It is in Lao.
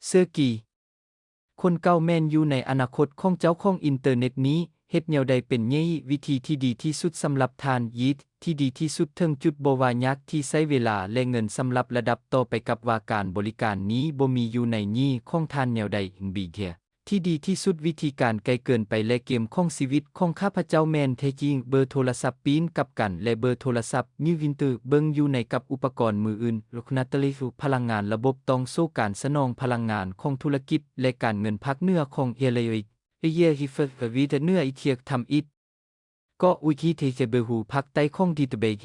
ເຊີກີ. ຄົນເກົ່າແມ່ນຢູ່ໃນອະນາຄົດຂອງເຈົ້າຂອງອິນເຕີເນັດນີ້. ເຮັດແນວໃດເປັນແຍງ ວິທີທີ່ດີທີ່ສຸດສຳລັບທ່ານ ຢີດ ທີ່ດີທີ່ສຸດເຖິງຈຸດ ບໍ່ວ່າຍາກທີ່ໃຊ້ເວລາ ແລະ ເງິນສຳລັບລະດັບຕໍ່ໄປກັບວ່າການບໍລິການນີ້ບໍ່ມີຢູ່ໃນນີ້ຂອງທ່ານແນວໃດ ບີເທຍ ທີ່ດີທີ່ສຸດ ວິທີການໄກເກີນໄປ ແລະ ເກມຂອງຊີວິດຂອງຂ້າພະເຈົ້າແມ່ນແທ້ຈິງ. ເບີໂທລະສັບປີ້ນກັບກັນ ແລະ ເບີໂທລະສັບ New Winter ເບິ່ງຢູ່ໃນກັບອຸປະກອນມືອື່ນ Look Natalie ພະລັງງານລະບົບ ຕ້ອງໂຊການສະໜອງພະລັງງານຂອງທຸລະກິດ ແລະ ການເງິນພາກເໜືອຂອງ Area ເອເຢຍ Hill ເອີ Vita ເໜືອ Etiek ທຳອິດ ເກາະ Wicked ເທເຈ ເບີ ຫູພາກໃຕ້ຂອງ Ditebay.